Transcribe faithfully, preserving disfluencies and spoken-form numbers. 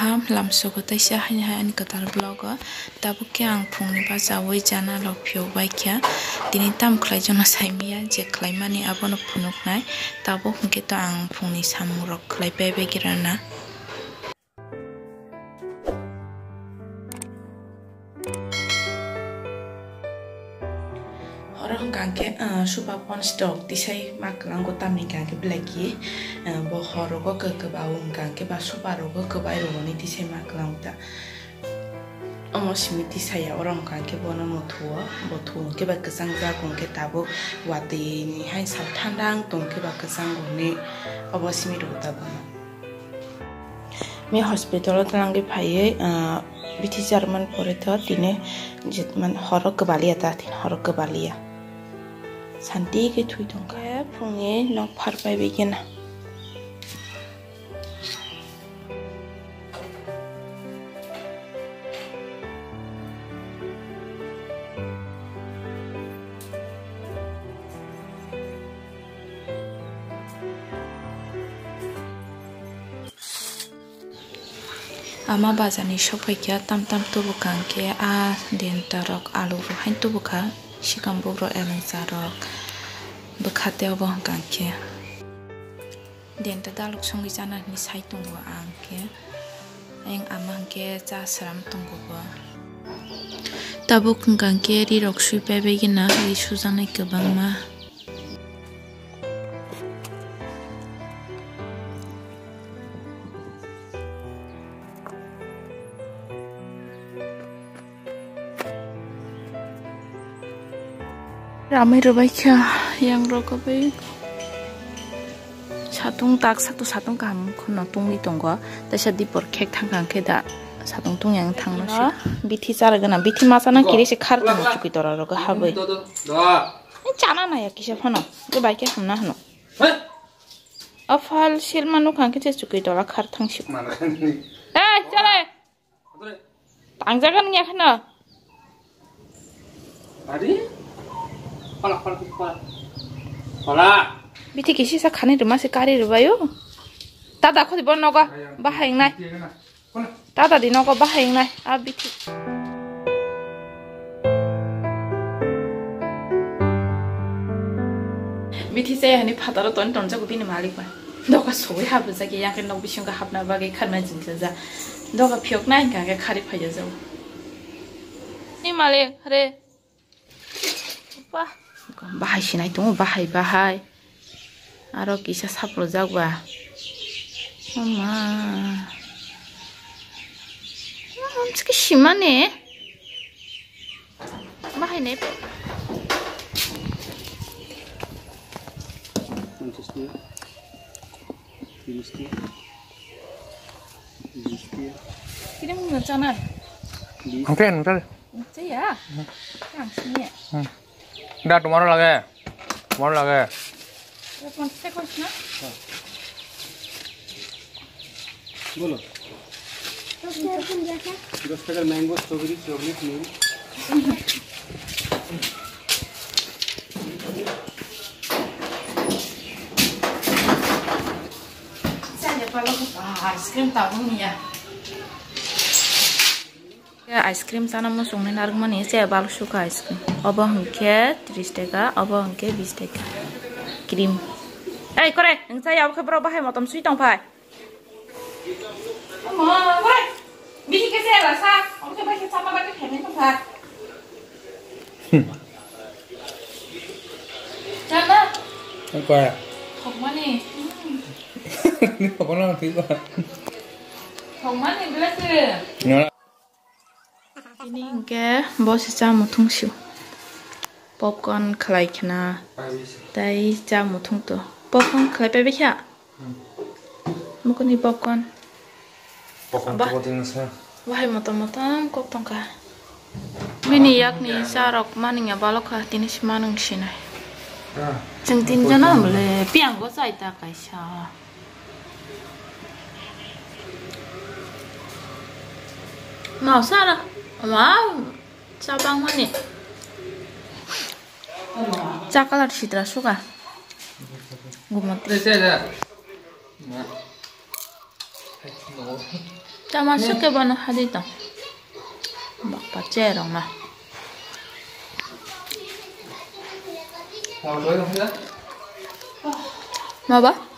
Aham lamsogo teisa haini hai ani kwtal vlog o. Tabuk khe ang phungni bachaui chana rok phiyok bai kha. Tini tam khlai jono saimanya je khlaimani abono phunuknai. Tabuk hwnkhe to ang phungni samung rok khlai pai bai khe rana. Oro hwnkha hwnkhe, ah, supa pon stock tisai ma kwlango tamni hwnkha hwnkhe belai khe, ah, bo hor rogo kwbao hwnkha hwnkhe ba supa rogo kwbai rogo ni tisai ma kwlango ta. Omo simi tisaya oro hwnkha hwnkhe bono no thuo, bo thuo hwnkhe ba kwchang jago hwnkhe tabuk watwi ni hai sal thanda wng tong khe ba kwchang rok ni obo simi rwgo ta bono. Mi hospital o twlangwi phaiwi, ah, bithi charwmani pore tho tini je, man, horo kwbaliya ta, tini horo kwbaliya. Santi khe thwi tongkha. Phungni nok phar pai bai khe na. Ama bazar ni sokphaikha, tam tam tubu kha hwnkhe a denta rok, alu rok haino tubu kha, sikam bugrok, elengsa rok bwkha tei obo hwnkha hwnkhe denta daluk songwi chana hinwi sai tongo ang khe. Ayang ama hwnkhe cha sram tongo bo. Tabuk hwnkha hwnkhe ri rok sui paibai gana, ri sujaknai kwbangma. Ramwi rwbaikha yang rok bai. Satung tak satung satung kaham kheno tungwi tongo. Teisa dipor khek thang kha khe da satung tung yang thangno se. Bithi chara gana, bithi ma chana kiri se khar tongo chukwi tora rogo habwi. Chana naya kisa phano. Ke bai khe hamna hano. Aphal silma nukha khe se chukwi tola khar thang si. Ei, chale. Tangjagan ya kheno. Adi? Pala, pala, pala. Pala. Bithi kisi sa khani rwma se kari rwbayo. Tada khodi bon nogo. Bahai nai. Tada di nogo bahai nai. A bithi. Bithi se hani phataro ton tonjago bini malik bai. Doga sogwi hapjak ya, yang khe nok bisingo hapna bagwi kharna jingjajak. Doga phiyokna hwnkha khe khari phaiya jao. Ni malik, hare. Wah, bahai sinai tongo, bahai, bahai. Aro kisa saprojak ba. Oma. Amsike simane. Bahai ne. Pangkhe, nungkhe. Saya? Yang sini ya? Da, tomorrow lage. Tomorrow lage. Bolo. দশ টাকার mango strawberry chocolate নিন। Ice cream tabung ya. Ice cream chana muchungni narwkmani se bal sukha ice cream. Obo hwnkhe tris taka, obo hwnkhe bis taka. Cream. Ei kore, nwng chaya obo khe borok bahai motom sui tongphai. Omo, kore. Bisi khe se ela sa, obo khe bai khe chapa bai khe khaimani tongphai. Chana. Apa? Thokmani. Ini apa nang tiba? Thokmani belas. Tini hwnkhe bo se cha muthung sio. Popcorn khlai khna. Tei cha muthung to. Popcorn khlai pai bai kha? Mukuni popcorn. Popcorn ba- to tini sa. Bahai motom motom kok tongkha. Bini yakni cha rok maningya balokha tini si manung sinai. Ah. Chwng tin jona bole piang bo chai ta kaisa. Mau sara, mau cha bangmani. Cha colour sitra suka. Gumati. Dei, dei, dei. Na. Hai, no. Tama suke bono hadi tong. Bakpa cherong na. Maba?